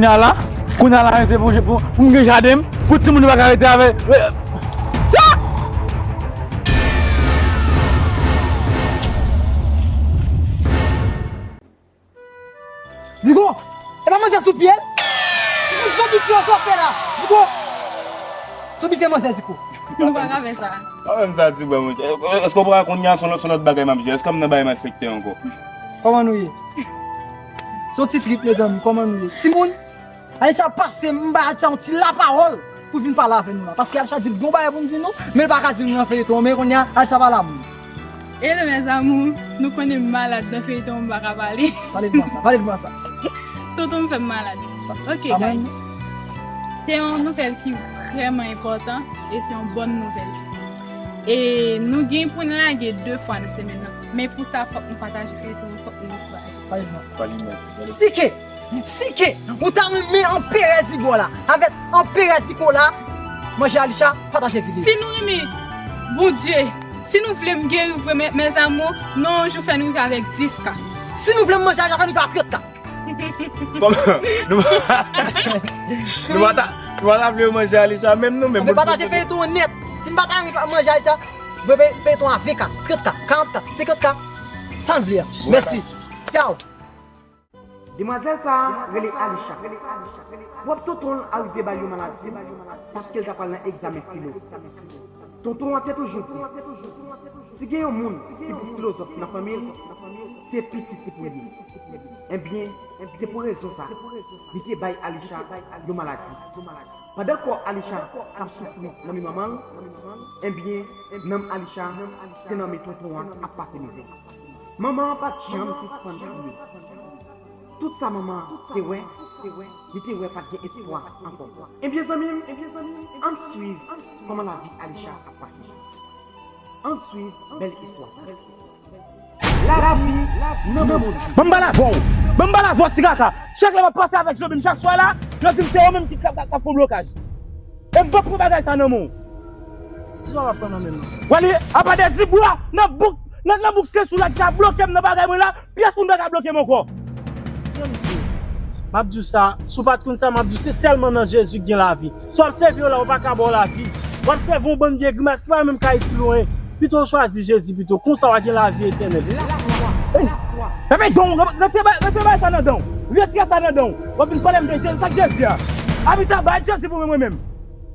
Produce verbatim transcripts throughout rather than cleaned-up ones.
Kounye a la, kounye a la, se pou, pou, pou m gen jaden m, pou timoun yo pa ka rete avè, sa! Zigo, e pa manzè sou pye l? Zigo, sou pye l, sa w fè la? Zigo, sou pye se manzè, Zigo. Nou pa ka fè sa. Pa menm sa, ti bwa, monchè. Èske w pa konnen se yon lòt, se yon lòt bagay m ap jwe? Èske m nan bagay malfektè ankò? Kòman nou ye? Se yon ti trip, mezanmi, kòman nou ye? Timoun, Alisha pase m ba Alisha yon ti lapawòl pou vin pale avè nou la. Paske Alisha di l gon bagay pou m di nou, men l pa ka di nou nan feyton, men kounye a, Alisha pale a moun. Hello mes amours, nou konnen m malad nan feyton, m pa ka pale. Pale de mwen sa, pale de mwen sa. Tonton m fè m malad. Ok, guys. Se yon nouvèl ki vrèman enpòtan e se yon bòn nouvèl. E nou gen pou n lage de fwa nan semèn nan. Men pou sa, fòk nou pataje feyton an, fòk nou ankouraje. Pale de mwen sa. Pale de mwen sa. Sike! Sike, ou ta renmen anperè Zigo la avèk anperè Siko la manje Alisha, pataje videyo. Si nou renmen Bondye, si nou vle m geri vre, mes amours, nou yon jou fè nou rive avèk dis K. Si nou vle m manje Alisha, fè nou fè a trant K. Kòman? Nou pa ta, nou pa ta vle yo manje Alisha menm nou menm. Anben pataje feyton an nèt. Si n pa ta renmen manje Alisha, voye feyton an ven K, trant K, karant K, senkant K. Sa n vle a. Mèsi. Tchaw. Demwazèl sa a rele Alisha. Pwòp tonton l arive ba l yon maladi paske l ta pral nan egzamen filo. Tonton an te toujou di, si gen yon moun ki pi filozòf nan fanmi l, se pitit li pou l ye. Ebyen, se pou rezon sa, li te bay Alisha yon maladi. Pandan kò Alisha t ap soufri nan men manman l, ebyen, nanm Alisha te nan men tonton an ap pase mizè. Manman an pa t janm sispann kriye. Tout sa manman an te wè, li te wè pa t gen espwa ankò. Ebyen zanmi m, ann swiv kòman lavi Alisha ap pase. Ann swiv bèl istwa sa. Lavi nan men Bondye. Ban m pale avè w. Ban m pale avè w, ti kaka. Chak lè m ap pase avèk Jobim chak swa la, yo di m se ou menm ki k ap, k ap fè w blokaj. E m p ap pran bagay sa nan men w. Kisa w ap pran nan men m nan? W ale, apa de di bwa nan bouk, nan, nan bouk se sou la ki ka bloke m nan bagay mwen la, pyès moun pa ka bloke m ankò. Jan m di w, m ap di w sa, si w pa t konn sa, m ap di w se sèlman nan Jezi k gen lavi. Sa w ap sèvi yo la, yo pa ka ba w lavi. W ap sèvi yon bann vye grimas ki pa menm ka itil ou anyen. Pito w chwazi Jezi pito, konsa w a gen lavi etènèl. Lafwa, lafwa. Epi don, rete bay, rete bay sa nan dan w. Retire sa nan dan w. W ap vin pale m de Jezi, sa k Jezi a? Anmita bay Jezi pou mwen, mwen menm.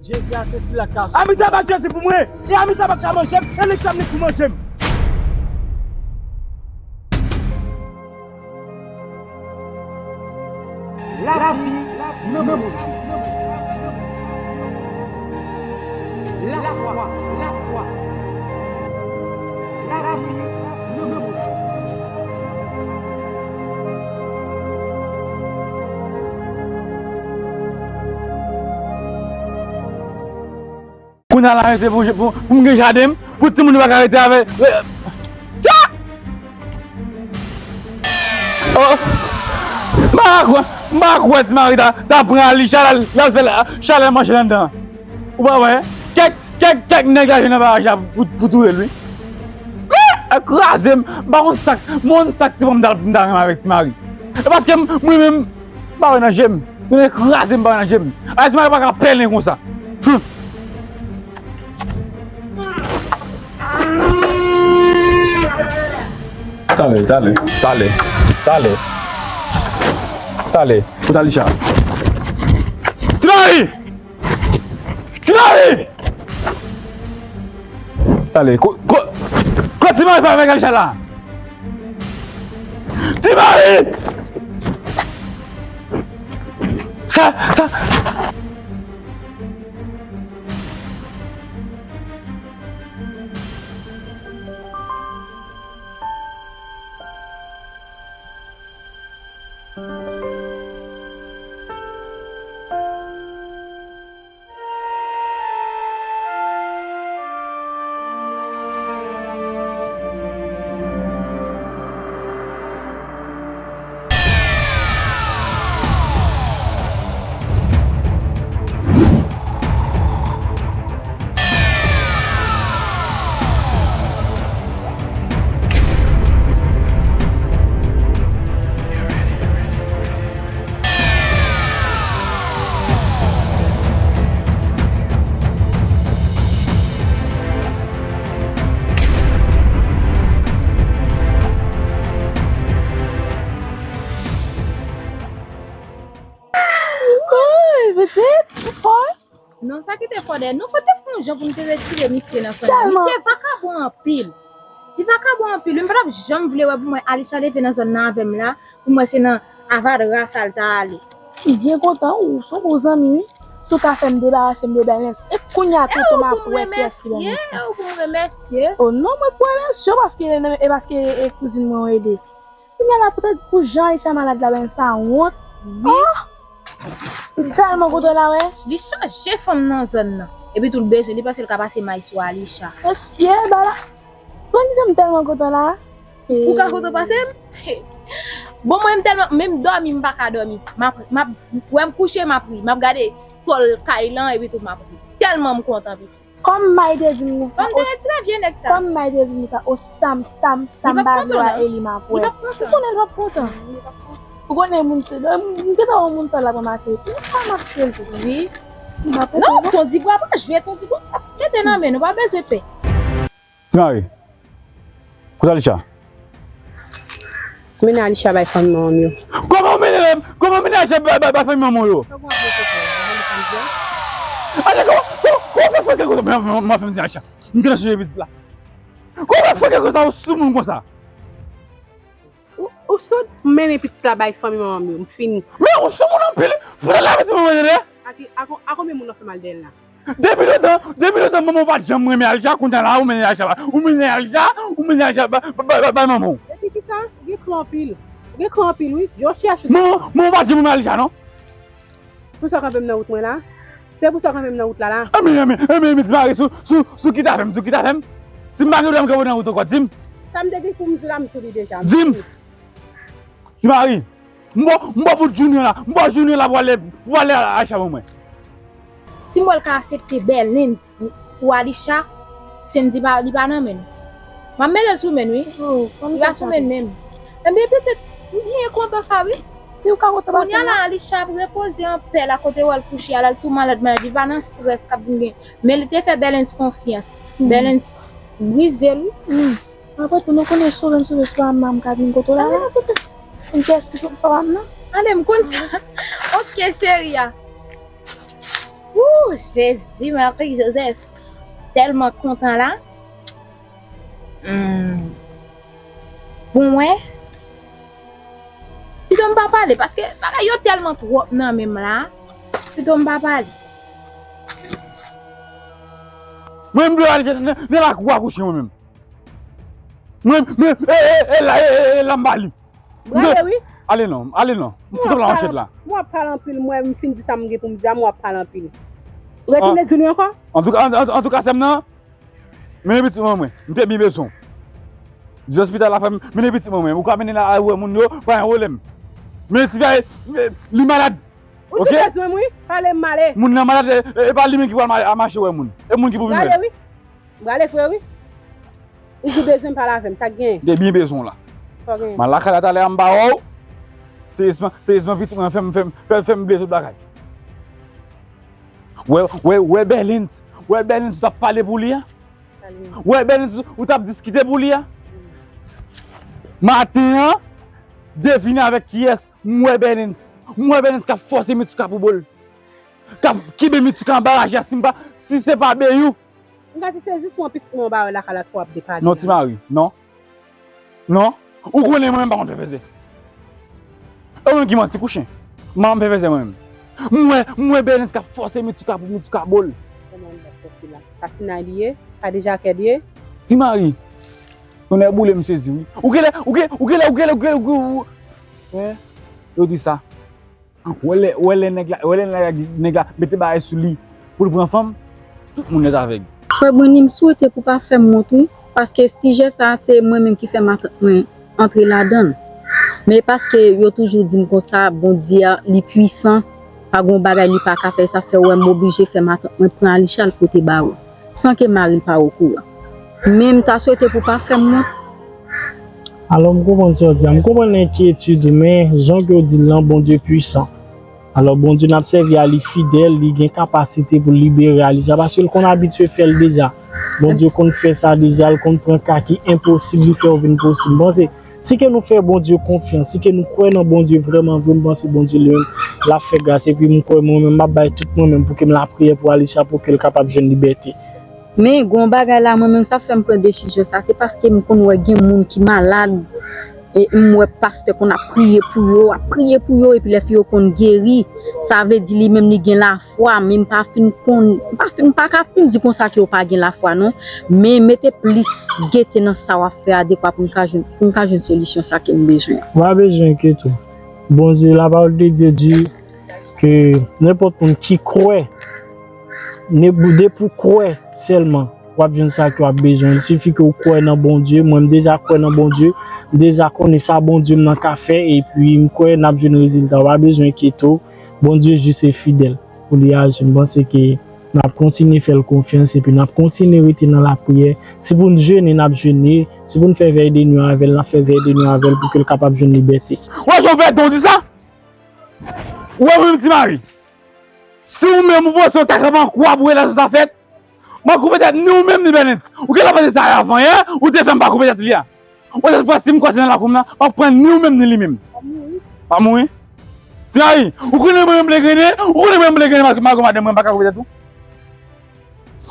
Jezi a se sila k ka sove. Anmita bay Jezi pou mwen. E anmita pa ka manje m, e li k fè m li pou manje m. Lavi nan men Bondye. Lafwa, lafwa. Lavi nan men Bondye. Kounye a la, se pou, pou, pou m gen jaden m, pou timoun yo pa ka rete avè, e, sa! Oh! M pa kwè, m pa kwè Ti Mari ta, ta pran Alisha, l al, l al fè l, chalè manje anndan. Ou pa wè? Kèk, kèk, kèk nèg la jwenn nan baraj la pou, pou touye l, wi. Men, kraze m, m pa konn sa k, m pa konn sa k te pran m ta, m ta renmen avèk Ti Mari. E paske m, mwen menm, m pa wè nan je m. Mwen kraze m pa wè nan je m. Ay, Ti Mari pa ka pèlen konsa. Hum. Talè, talè, talè, talè. Talè. Kote Alisha? Ti Mari! Ti Mari! Talè, ko, ko, kote Ti Mari pa avèk Alisha la? Ti Mari! Sa, sa. Pitit, ou fò? Non, sa ki te fò dèyè. Non, fò te fè yon jan pou n te retire misye nan fanmi. Misye vakabon anpil. Li vakabon anpil. Wi, m pa t ap janm vle wè pou mwen Alisha leve nan zòn nan avè m la, pou mwen se nan avadra sa l ta ale. M byen kontan, ou se yon bon zanmi, wi. Si w ka fè m debarase m de Bèlens. E kounye a tou, tou m ap wè kiyès ki Bèlens la. E ou pou m remèsye. O non, mwen pou remèsye w paske, e paske e kouzin mwen w ede. Kounye a la, poutèt pou jan Aisha malad la, ben sa wont. Wi. Oh! M tèlman kontan la, wè. Li chanje fanm nan zòn nan. Epi tou l bezwen, li panse l ka pase may sou Alisha. Mesye, bala. Swen ki jan m tèlman kontan la. Ou ka foto pase m? Bon, mwen m tèlman, menm dòmi m pa ka dòmi. M ap, m ap, wè m kouche, m ap ri. M ap gade tòl kay lan, epi tou m ap ri. Tèlman m kontan, pitit. Kòm may te di m konsa, o, kòm may te di m konsa, o Sam, Sam, Sam pa vle wè Eli m ap wè. Ou konnen l p ap kontan. Ou konnen moun se, m gentan wè moun sa l ap ranmase. Pou sa m ap fè l tou. Wi. Non, Tondibwa pa jwe, Tondibwa ap mete nan men nou, pa bezwen pè. Ti mari. Kote Alisha? Mennen Alisha bay fanmi manman m yo. Kòman w mennen, kòman w mennen Alisha bay, bay, bay fanmi manman w yo? Alisha, kòman, kòman, kòman w fè fè kèk kote? Mwen, mwen, mwen fè m di Alisha. M gentan chanje pitit la. Kòman w fè fè kèk kote sa, ou sou moun konsa? Ou, ou sot, m mennen pitit la bay fanmi manman m yo. M fini. Men ou sou moun anpil. Fout la pitit manman w yo. A ki, a kon-, a konbyen moun w ap fè mal dèyè l la? Depi lontan, depi lontan manman w pa t janm renmen Alisha, kounye a la ou mennen Alisha ba, ou mennen Alisha, ou mennen Alisha ba, ba, ba, ba, bay manman w. Depi kisa? Ou gen kran anpil. Ou gen kran anpil, wi. Yo chèche. Manman, manman w pa t janm renmen Alisha, non. Pou sa w kanpe m nan wout mwen la? Se pou sa w kanpe m nan wout la, la? Enben, enben, enben, enben, ti mari, sou, sou, sou kite avè m, sou kite avè m. Si m pa gen dwa m kanpe nan wout ankò, di m. Sa m te gen pou m di la, m sou li deja. Di m. Ti mari. M ba w, m ba w bout jounen la. M ba w jounen la pou ale, pou ale Aisha ban mwen. Si m wè l ka aksepte Bèlens pou, pou Alisha, Sendy pa, li pa nan men l. M ap mete l sou men l, wi. Li pa sou men l menm. Enben, pitit, m byen kontan sa, wi. Kounye a la, Alisha ap repoze anpè la, kote w wè l kouche a la, l tou malad, malad. Li pa nan estrès k ap vin gen. Men li te fè Bèlens konfyans. Bèlens brize l, wi. Apre tou, nou konnen sove m, sove m, papa m ka vin kote w la. Konn kiyès ki sot papa m nan? Ale, m konn sa. Ok, cheri a. Wou, Jezi, Mari, Jozèf. Tèlman kontan la. Hmm. Bon, wè. Pito m pa pale, paske bagay yo tèlman twòp nan men m la. Pito m pa pale. Mwen, m dwe al nan, nan lakou a kouche mwen menm. Mwen, mwen, e, e, e la, e, e, e la m ba li. Brale, wi. Ale non, ale non. M fout la manchèt la. Mwen ap pale anpil, mwen, m fin di sa m gen pou m di a, mwen ap pale anpil. Retounen di li ankò? Antouka, an, an, antouka, sè m nan, mennen pitit mwen, mwen. M te byen bezwen w. Di ospital la fè m, mennen pitit mwen, mwen. Ou ka mennen l al wè moun yo, pa gen pwoblèm. Men ti fè, li malad. Ou te bezwen m, wi. Pale m, m ale. Moun nan malad, e, e, e pa li menm ki pral ma-, mache wè moun. E moun ki pou vin wè l. Brale, wi. Brale, frè, wi. Ou di bezwen pale avè m, sa k genyen? M te byen bezwen w la. Sa w genyen? M al lakay la talè a, m pa wè w. Seryezman, seryezman, pitit mwen fè m, fè m, fè, fè m bliye tout bagay. Wè, wè, wè Bèlens, wè Bèlens ou t ap pale pou li a? Wè Bèlens ou t ap diskite pou li a? Maten an, devine avèk kiyès m wè Bèlens. M wè Bèlens k ap fòse Mitsuka pou bòl. K ap kenbe Mitsuka anba raje a, si m pa, si se pa Beyou. M ka di se jis mwen pitit mwen ba wè lakay la twò ap depale. Non, ti mari, non. Non. Ou konnen mwen menm pa konn fè fèzè. E ou menm ki manti kou chen. M pa konn fè fèzè mwen menm. M wè, m wè Bèlens k ap fòse Mitsuka pou Mitsuka bòl. Kòman l ap fòse la? Sa Sinay li ye? Sa Dejakè li ye? Ti mari. Tonnè boule m sezi wi. Ou genlè, ou gen, ou genlè, ou genlè, ou genlè, ou genlè, ou, hein? Yo di sa. Wè lè, wè lè nèg la, wè lè nèg la, nèg la mete bagay sou li pou l pran fanm, tout moun nèt avèg. Frè Brandy, m swete pou w pa fè m wont wi, paske sijè sa a se mwen menm ki fè matant mwen antre ladan l. Men paske yo toujou di m konsa, Bondye a, li pwisan, pa gen yon bagay li pa ka fè, sa fè w wè m oblije fè matant mwen pran Alisha l pote ba ou, san ke mari l pa okouran. Men m ta swete pou w pa fè m wont. Alò, m konprann sa w di a. M konprann enkyetid ou, men jan ke w di l lan, Bondye pwisan. Alò, Bondye n ap sèvi a, li fidèl, li gen kapasite pou l libere Alisha, paske l konn abitye fè l deja. Bondye konn fè sa deja, l konn pran ka ki enposib, li fè yo vin posib. M panse, Si ke nou fè Bondye konfyans, si ke nou kwè nan Bondye vrèman vre, m panse Bondye li menm, l ap fè gras. Epi m kwè mwen menm, m ap bay tout mwen menm pou ke m lapriyè pou Alisha, pou ke l kapab jwenn libète. Men, gen yon bagay la, mwen menm, sa fè m pran desizyon sa, se paske m konn wè gen moun ki malad, e m wè pastè konn ap priye pou yo, ap priye pou yo, epi lè fi yo konn geri, sa vle di li menm li gen lafwa, men m pa fin konn, m pa fin, m pa ka fin di konsa ke yo pa gen lafwa, non. Men mete plis gete nan sa w ap fè a, dekwa pou m ka jwenn, pou m ka jwenn solisyon sa ke m bezwen an. W pa bezwen enkyete w. Bondye, la parole de Dieu di ke nenpòt moun ki kwè, ne, depi w kwè sèlman, w ap jwenn sa ke w ap bezwen. Il sifi ke w kwè nan Bondye. Mwen, m deja kwè nan Bondye. M deja konnen sa Bondye m nan ka fè. Epi, m kwè n ap jwenn rezilta. W pa bezwen enkyete w. Bondye jis e fidèl pou li aji. M panse ke n ap kontinye fè l konfyans epi n ap kontinye rete nan lapriyè. Si pou n jene, n ap jene. Si pou n fè vèy de nwi avè l, n ap fè vèy de nwi avè l pou ke l kapab jwenn libète. Wè, Jovè, don di sa? Ou wè mwen, Ti Mari? Si ou menm ou panse ou ta ka pran kou a pou relasyon sa fèt, pran kou petèt ni ou menm ni Bèlens. Ou gentan panse sa avan yè, ou te fè m pran kou petèt li a. Ou te fè si m kwaze nan lakou m nan, m ap pran ni ou menm ni li menm. W ap mouri. Ti Mari, ou konnen mwen menm ble grennen, ou konnen mwen menm ble grennen, malgre madanm mwen pa ka kou petèt ou.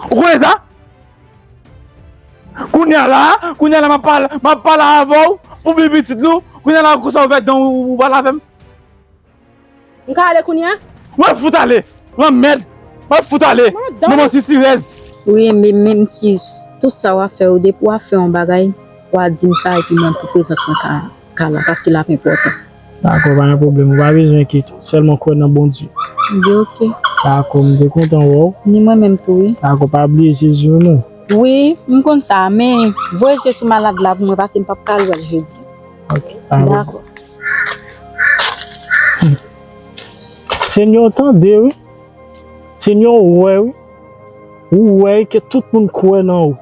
Ou konnen sa? Kounye a la, kounye a la, m ap pale, m ap pale avè w pou bil pitit nou, kounye a la, konsa ou fè don ou, ou pale avè m. M ka ale kounye a? Mwen fout ale! Lanmèd! Mwen fout ale! Manman sitirèz! Wi, men menm si tout sa w ap fè yo, depi w ap fè yon bagay, w a di m sa epi mwen pou prezans mwen ka, ka la, paske l ap enpòtan. Dakò, pa gen pwoblèm, ou pa bezwen enkyete w. Sèlman kwè nan Bondye. Li oke. Dakò, m te kontan wè w. Ni mwen menm tou, wi. Dakò, pa bliye Jezi, wi, non. Wi, m konn sa, men voye je sou malad la pou mwen, paske m p ap ka al wè l jedi. Ok, pa gen pwoblèm. Dakò. Senyè, w tande, wi. Senyè, w wè, wi. Ou wè ke tout moun kwè nan ou.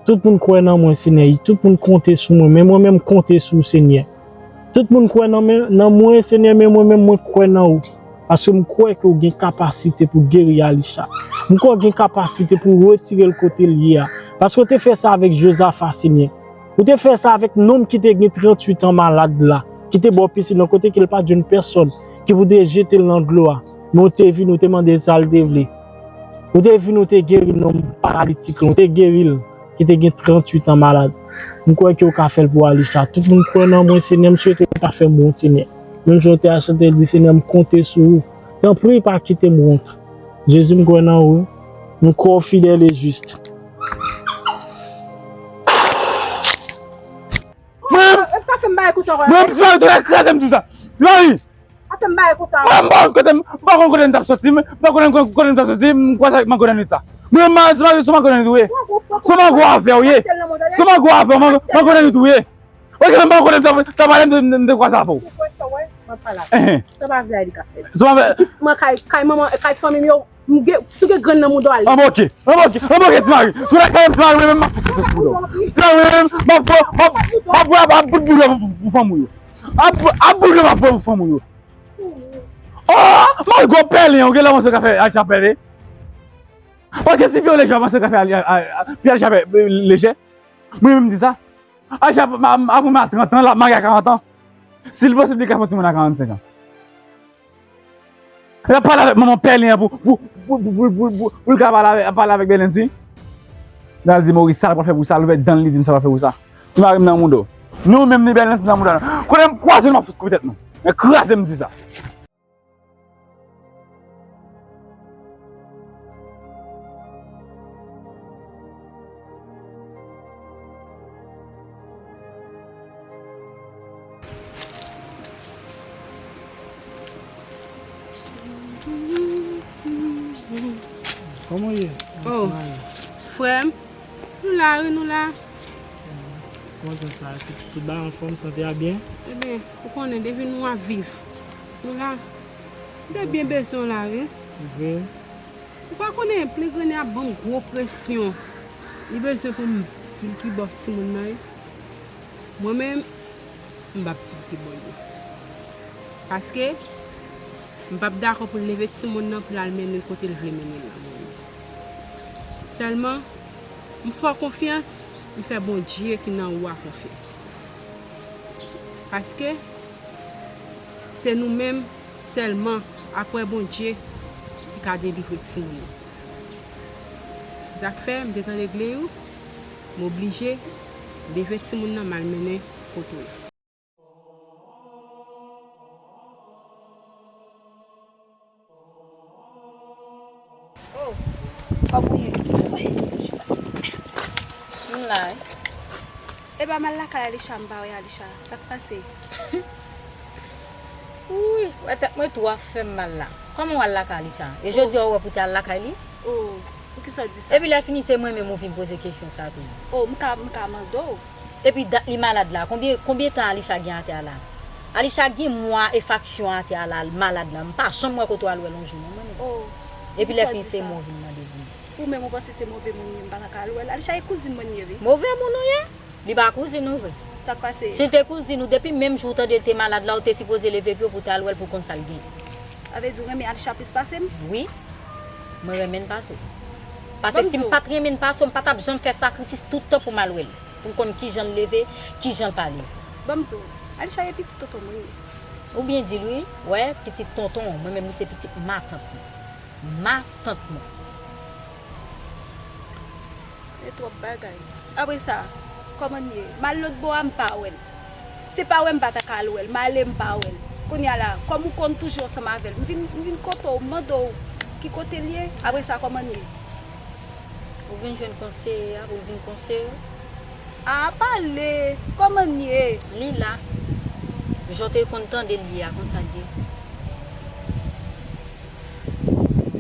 Tout moun kwè nan mwen, Senyè. Tout moun konte sou mwen. Men mwen menm, m konte sou ou, Senyè. Tout moun kwè nan men, nan mwen, Senyè, men mwen menm, mwen kwè nan ou. Paske m kwè ke w gen kapasite pou geri Alisha. M kwè w gen kapasite pou retire l kote l ye a. Paske w te fè sa avèk Jozafa, Senyè. Ou te fè sa avèk nonm ki te gen tranntuit an malad la, ki te bò pisin nan kote ke l pa t jwenn pèsòn, ki pou te jete l nan dlo a. Men ou te vini, ou te mande l sa l te vle. Ou te vini, ou te geri nonm paralitik lan, ou te geri l, ki te gen tranntuit an malad. M kwè ke w ka fè l pou Alisha. Tout moun kwè nan mwen, Senyè, m swete w ka fè m wont, Senyè. Menm jan w te a chante, l di, Senyè, m konte sou ou. Tanpri, pa kite m wont. Jezi, m kwè nan ou. M kwè w fidèl e jis. Mwen, mwen, Ti Mari, tonè kraze m di w sa. Ti Mari! Mwen, m pa konn kote m, m pa konn kote m t ap soti, m pa konn kote m t ap soti, m kwaze avèk mango nan nwit sa. Mwen, m, Ti Mari, se mango nan nwit ou ye. Se mango avè w ye. Se mango avè w, mango, mango nan nwit ou ye. Ok, m pa konn kote m t ap, t ap pale, m te, m te kwaze avè w. Enhen. Sa pa vle a li ka fè. Sa pa vle. Mwen kay, kay manman, kay fanmi m yo, m gen, tou gen grenn nan mouda w ale. Anben ok, anben ok, anben ok, Ti Mari. Tou la kay m, Ti Mari, mwen menm m ap fout sou bouda w. Ti Mari, mwen menm m ap, m ap, m ap, m ap voye ap, ap bout bouda pou, pou fanm ou yo. Ap, ap bout yo m ap voye pou fanm ou yo. Oh, Mari gwo pèlen, ou gen lè panse w ka fè Alisha pèlen. Ok, ti fi yo leje, w panse w ka fè Alisha, a, a, fè Alisha pè, leje. Mwen menm m di sa. Alisha ap, ap, ap, ap trant an, l ap marye a karant an. Si l posib, li ka fè yon timoun a karannsenk an. L ap pale avèk manman pèlen an pou, pou, pou l ka pale avèk, pale avèk Bèlens, wi. L al di Moris sa l pral fè pou sa, l ouvè dan l, li di m sa l pral fè pou sa. Ti mari m nan mouda w. Ni ou menm, ni Bèlens nan mouda nou. Kote m kwaze nou, m ap fout koupe tèt nou. Men kraze m di sa. Kòman w ye? Oh, frè m, nou la wi, nou la. Kòman sa, tout, tout bagay anfòm, sante a byen? Ebyen, ou konnen, depi nou ap viv, nou la. M te byen bezwen w la wi. Vre? Ou pa konnen, plen grennen ap ban m gwo presyon. Li bezwen pou m di l ki bò timoun nan ye. Mwen menm, m p ap di l ki bò l ye. Paske, m p ap dakò pou l leve timoun nan pou l al mennen l kote l vle mennen l la, mwen menm. Sèlman, m fè w konfyans, m fè Bondye ki nan ou a konfyans. Paske se nou menm sèlman, apre Bondye, ki ka delivre timoun. Sa k fè, m te tande Gleyou, m oblije leve timoun nan, m al mennen kote l. Oh, kòman w ye? M la wi. Epa m al lakay Alisha, m pa wè Alisha. Sa k pase? Wouy, wè tèt mwen tou ap fè m mal la. Kòman w al lakay Alisha? E jodi a ou wè pou w te al lakay li? Oh, poukisa w di sa? Epi lè fini se mwen menm ou vin poze kesyon sa tou. Oh, m ka, m ka mande w. Epi dat li malad la, konbyen, konbyen tan Alisha gen atè a la? Alisha gen mwa e faksyon atè a la, malad la. M pa janm wè kote w al wè l yon jou non mwen menm. Oh, epi lè fini se mwen ou vin mande vini. Ou menm ou panse se move moun m ye, m pa ta ka al wè l? Alisha e kouzin mwen li ye wi. Move moun ou ye? Li pa kouzin ou vre. Sa k pase? Si l te kouzin ou, depi menm jou ou tande l te malad la, ou te sipoze leve pye w pou w te al wè l pou w konn sa l gen. Sa vle di ou renmen Alisha plis pase m? Wi. Mwen renmen l pase w. Paske si m pa t renmen l pase w, m pa t ap janm fè sakrifis tout tan pou m al wè l. Pou m konn kijan l leve, kijan l pale. Ban m di w, Alisha e pitit tonton mwen ye. Ou byen di l wi, wè, pitit tonton, mwen menm li se pitit matant mwen. Matant mwen. E twòp bagay. Apre sa, kòman l ye? M al lòt bò a, m pa wè l. Se pa wè m pa ta ka al wè l, m ale m pa wè l. Kounye a la, kòm ou konn toujou ansanm avè l, m vin, m vin kote w, m mande w ki kote l ye, apre sa kòman l ye? Ou vin jwenn konseye a pou l vin konseye w? A, pale, kòman l ye? Li la. Jan w te konn tande l ye a, konsa l ye.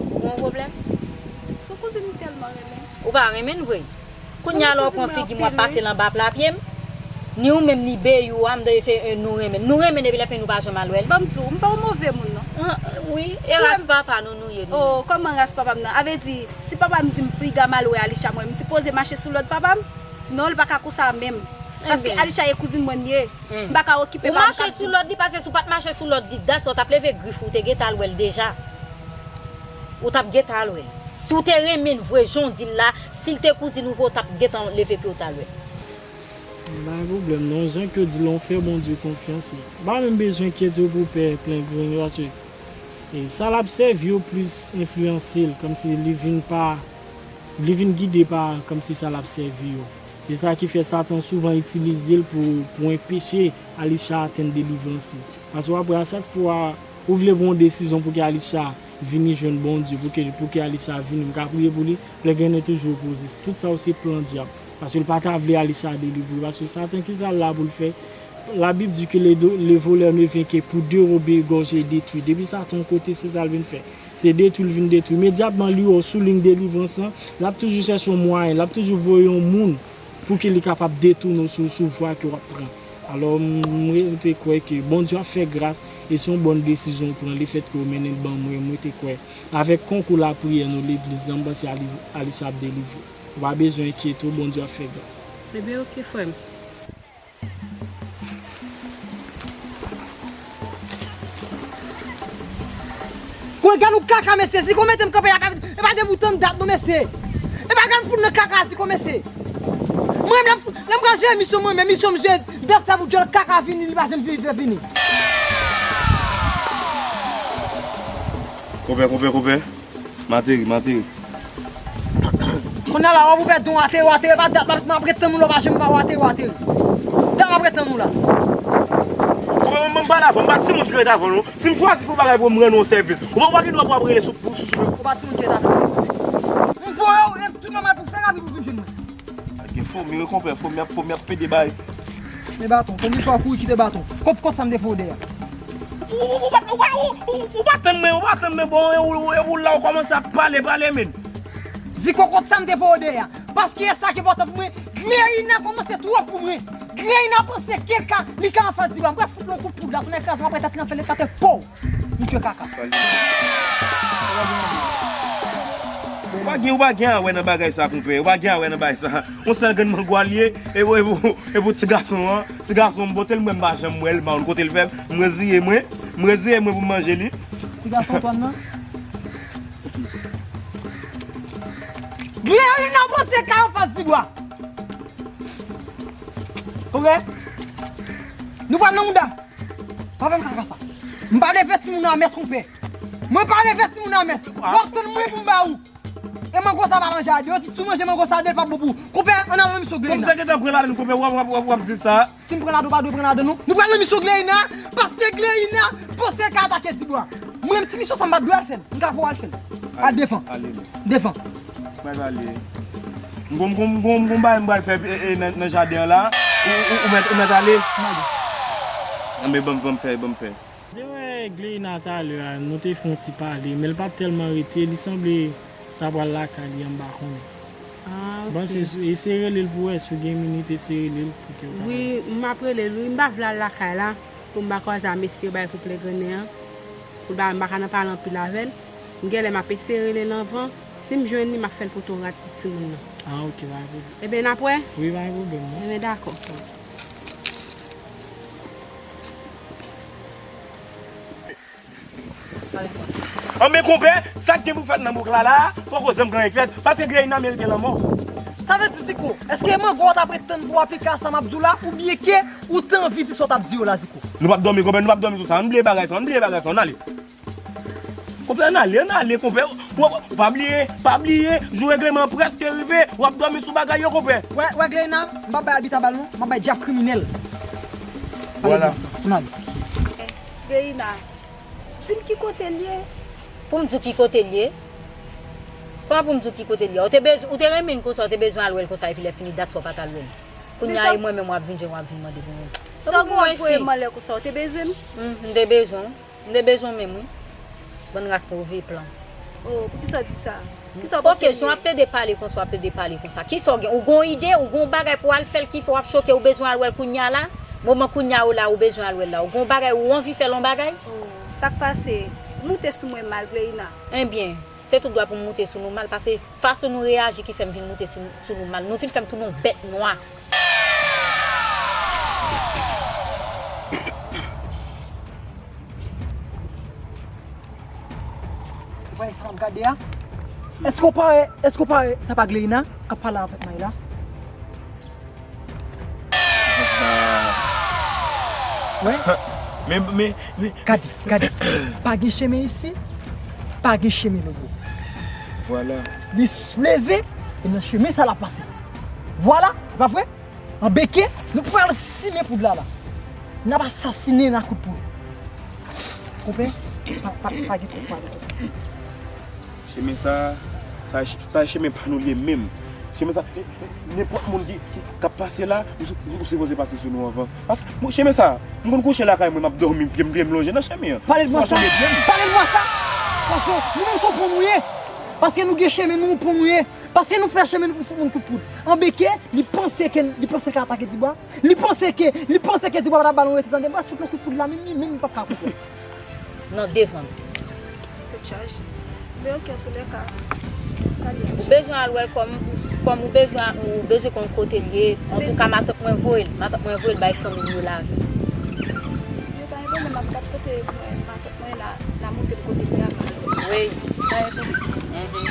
Ou gen yon pwoblèm? Se yon kouzin m tèlman renmen. Ou pa renmen l vre? Kounye a la w pran figi m w ap pase l anba pla pye m. Ni ou menm ni Beyou a, m tande se, eh, nou renmen l. Nou renmen l epi lè fini nou pa janm al wè l. Ban m di w, m pa yon move moun non. Ah, wi, e ras papa nou nou ye nou. Oh, kòman ras papa m nan? A vle di, si papa m di m piga m al wè Alisha mwen, m sipoze mache sou lòd papa m? Non, l pa ka konsa menm. Paske Alisha e kouzin mwen l ye. M pa ka okipe pa m. Ou mache sou lòd li, paske si w pa t mache sou lòd li, dat sa w t ap leve grif ou, ou te gentan al wè l deja. Ou t ap gentan al wè l. Si w te renmen l vre, jan w di l la, si l te kouzin ou vre, ou t ap gentan leve pye w t al wè l. M pa gen pwoblèm non, jan ke w di l, on fè Bondye konfyans. Ou pa menm bezwen enkyete w pou pè plen vre, paske, e, sa l ap sèvi yo plis enfliyanse l, kòmsi li vin pa, li vin gide pa, kòmsi sa l ap sèvi yo. Se sa ki fè Satan souvan itilize l pou, pou enpeche Alisha atenn delivrans li. Paske w ap wè a chak fwa ou vle pran yon desizyon pou ke Alisha vini jwenn Bondye, pou ke, pou ke Alisha vini, m ka priye pou li, lè gen toujou opoze. Tout sa yo se plan dyab. Paske l pa ta vle Alisha delivre. Paske Satan, ki sa l la pou l fè? Labib di ke le, le voleur ne vient que pour dérober, égorger et détruire. Depi Satan yon kote, se sa l vin fè. Se detwi l vin detwi. Imedyatman li wè w sou liy delivrans lan, l ap toujou chèche yon mwayen, l ap toujou voye yon moun pou ke li kapab detounen w sou, sou vwa ke w ap pran. Alò, m, mwen te kwè ke Bondye ap fè gras e se yon bòn desizyon w pran, lefètke w mennen l ban mwen, mwen te kwè. Avèk konkou lapriyè nou legliz lan, m panse Ali-, Alisha ap delivre. Ou pa bezwen enkyete w, Bondye ap fè gras. Ebyen, oke, frè m. Kon gad nou kaka, mesye. Ziko mete m kanpe a, e pa depi tann dat non, mesye. E pa gad fout nan kaka, Ziko, mesye. Mwen, lè m, lè m pral jere misyon mwen, men misyon m jere, dat sa pou djòl kaka vini, li pa janm vini, vini. Konpè, konpè, konpè. M ateri, m ateri. Kounye a la, w ap ouvè don, ateri, ateri, pa dat, m ap, m ap ret tann ou la, w pa janm pa ateri, ateri. Dat m ap ret tann ou la. Ou pa, m, m pale avè w, m pa timoun ki ret avè w, non. Si m chwazi fè yon bagay pou m rann ou sèvis, ou pa, ou pa gen dwa pou w ap rele sou, sou, sou. Ou pa timoun ki ret avè w, non, kouzen. M voye w, e tou nòmal pou fè rapid pou vin jwenn mwen. Gen fomi, wi, konpè, fomi ap, fomi ap pede bay. Men baton, konbyen fwa w kouri kite baton? Kot, kot sa m te fè w dèyè a? Ou, ou, ou pa, ou pa, ou, ou, ou pa tann mwen, ou pa tann mwen, bon, e ou, e ou la, ou kòmanse ap pale, pale, men. Ziko, kot sa m te fè w dèyè a? Paske e sa ki enpòtan pou mwen, Gleyina kòmanse twòp pou mwen. Gleyina panse ke ka, li ka anfas di w a. M pral fout l yon kout poud la, pou nèg kraze, m ap pran tèt li anfle, l ekate, pow! Bouche kaka. Ou pa gen, ou pa gen a wè nan bagay sa, konpè. Ou pa gen a wè nan bagay sa. Yon sèl grenn mangwa l ye, e pou, e pou, e pou ti gason an. Ti gason m pote l, mwen m pa janm wè l, m pa konn kote l fè. M reziye mwen, m reziye mwen pou m manje li. Ti gason Antwàn nan? Gleyina panse ka anfas di w a. Konpè? Nou pral nan mouda. Pa fè m kaka sa. M pa leve timoun nan mès, konpè. Mwen pa leve timoun nan mès. W ap tann mwen pou m ba ou. E mango sa pa nan jaden. Yo di si w manje mango sa de, l p ap bon pou ou. Konpè, ann al nan misyon Gleyina. Kòm sa gentan pran ladan, konpè, w ap, w ap, w ap, w ap di sa. Si m pran ladan, w pa dwe pran ladan, non. Nou pral nan misyon Gleyina, paske Gleyina panse l ka atake Tibwa. Mwen menm ti misyon sa m pa t dwe al fè l. M ka fè w al fè l. Al devan. Ale, ale. Devan. Mwen ale. M gon, m gon, m gon, m gon bagay m pral fè, e, e, nan, nan jaden an la. Ou, ou, ou mèt, ou mèt ale? M ale. Anben, ban m, ban m fè, ban m fè. Te wè Gleyina talè a, nou te fè yon ti pale, men l pa t tèlman rete, li sanble ta pral lakay li an, m pa konnen. Ah, ok. Bon, se, eseye rele l pou wè si w gen minit, eseye rele l pou ke w ka. Wi, m ap rele l, wi, m pa vle al lakay la, pou m pa kwaze a mesye yo bay pou plen grennen an, pou l pa, m pa ka nan pale anpil avè l, m genlè m ap eseye rele l anvan, si m jwenn li, m ap fè l pote w rad pou timoun nan. Ah, ok, pa gen pwoblèm. Ebyen, n ap wè? Wi, pa gen pwoblèm, non. Ebyen, dakò. Anben, konpè, sa k gen pou fèt nan bouk la la, poko janm gen anyen k fèt, paske Gleyina merite lanmò. Sa vle di, Ziko, èske mango w t ap ret tann pou w aplike a sa m ap di w la, oubyen ke ou t anvi di sa w t ap di yo la, Ziko? Nou p ap dòmi, konpè, nou p ap dòmi sou sa. Ann bliye bagay sa, ann bliye bagay sa, ann ale. Konpè, ann ale, ann ale, konpè. W, w, pa bliye, pa bliye, jou regleman an prèske rive, w ap dòmi sou bagay yo, konpè. Wè, wè, Gleyina, m p ap bay abita bal non, m ap bay dyab kriminèl. Vwala. Ann ale. Gleyina, di m ki kote l ye. Pou m di w ki kote l ye? Kòman pou m di w ki kote l ye? Ou te bez-, ou te renmen l konsa, ou te bezwen al wè l konsa, epi lè fini dat sa w pa t al wè l. Kounye a, e mwen menm w ap vin jwenn, w ap vin mande pou mwen. Sa w gen w ap voye m anlè konsa, ou te bezwen m? Hmm, m te bezwen w. M te bezwen w menm, wi. Bann ras move plan. Oh, poukisa w di sa? Kisa w panse l ye? Ok, jan w ap plede pale konsa, w ap plede pale konsa. Kisa w gen? Ou gen yon ide, ou gen yon bagay pou w al fè l ki fè w ap choke, ou bezwen al wè l kounye a la? Moman kounye a ou la, ou bezwen al wè l la. Ou gen yon bagay, ou anvi fè l yon bagay? Oh, sa k pase? Ou moute sou mwen mal, Gleyina. Ebyen, se tout dwa pou m moute sou nou mal, paske fason nou reyaji ki fè m vin moute sou, sou nou mal. Nou vin fè m tounen yon bèt nwa. Ou pa wè sa m ap gade a? Èske w pa wè, èske w pa wè sa pa Gleyina k ap pale avèk Mayla? Wè? Men, men, men. Gade, gade. Pa gen chemen isi, pa gen chemen lòtbò. Vwala. Li s-, leve, e nan chemen sa l ap pase. Vwala, e pa vre? An beke, nou pral simen poud la la. N ap asasinen l a kout poud. Konpè, pa, pa, pa gen kout poud. Chemen sa, sa, sa chemen pa nou l ye menm. Chemen sa, e, e, nenpòt moun ki, ki, k ap pase la, ou, ou, ou sipoze pase sou nou anvan. Paske, bon, chemen sa, m konn kouche lakay mwen, m ap dòmi, pye m, pye m lonje nan chemen an. Pale l mwa sa. Pale l mwa sa. Paske nou menm se yon pon nou ye. Paske nou gen chemen nou, yon pon nou ye. Paske nou fè chemen nou pou fout moun kout poud. An beke, li panse ke, li panse ke atake Dibwa. Li panse ke, li panse ke Dibwa pa t ap ba l yon rete, tande, m pral fout nan kout poud la, menm li menm li p ap ka konprann. Nan devan. Tèt chaje. Men ok, antoulèka, salye. Ou bezwen al wè l kòm, kòm ou bezwen, ou bezwen konn kote l ye. Antouka, matant mwen voye l, matant mwen voye l bay fanmi l yo lavi. Yo pa gen pwoblèm, m ap gad kote mwen, matant mwen la, la montre m kote l ye a. Wi. Pa gen pwoblèm. Mhm.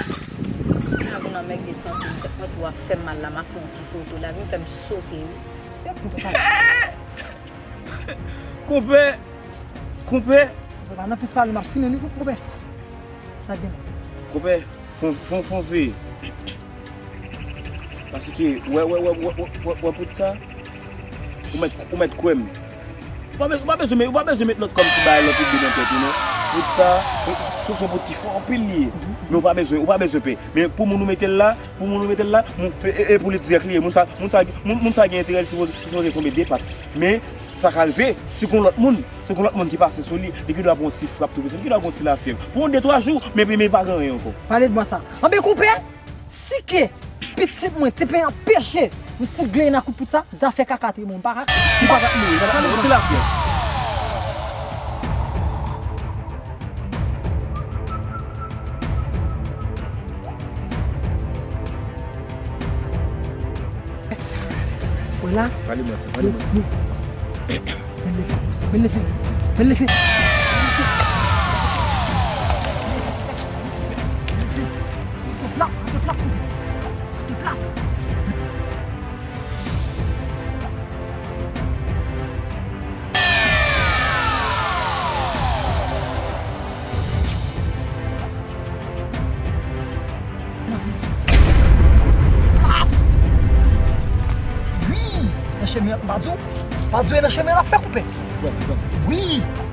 Kounya pou nan mèg de santi m, tèt mwen tou ap fè m mal la, m ap fè yon ti foto la, vin fè m choke wi. Konpè, konpè. Konpè, pa nan plis pale, m ap simen nou, konpè. Sa gen. Konpè, fon, fon, fon veye. Paske, wè, wè, wè, poud sa, ou mèt, ou mèt kwè m. Ou pa be-, ou pa bezwen met, ou pa bezwen met lòt kòm ti bagay lòt ide nan tèt ou, non. Poud sa, se, se, se yon poud ki fò anpil li ye. Men ou pa bezwen, ou pa bezwen pè. Men pou moun ou mete l la, pou moun ou mete l la, moun, e, e, e pou li dirèk li ye. Moun sa, moun sa, moun, moun sa gen enterè, li sipoze, sipoze tonbe de pat. Men, sa ka rive, si gon lòt moun, si gon lòt moun ki pase sou li, li gen dwa pran yon ti frap tou piti, li gen dwa pran yon ti lafyèv. Pou yon de twa jou, men, men, men pa gen anyen ankò. Pale de mwen sa. Anben, konpè, si ke pitit mwen te pe anpeche m fout Gleyina kout poud sa, zafè kaka te bon, m pa ka, m pa ka mouri. Yon ti lafyèv. Wè la. Pale manti, pale manti. Men leve, men leve, men leve. Tout la, tout la, tout la. Tout la. Men m pa di w, m pa di w e nan chemen l ap fè koupe. Wi.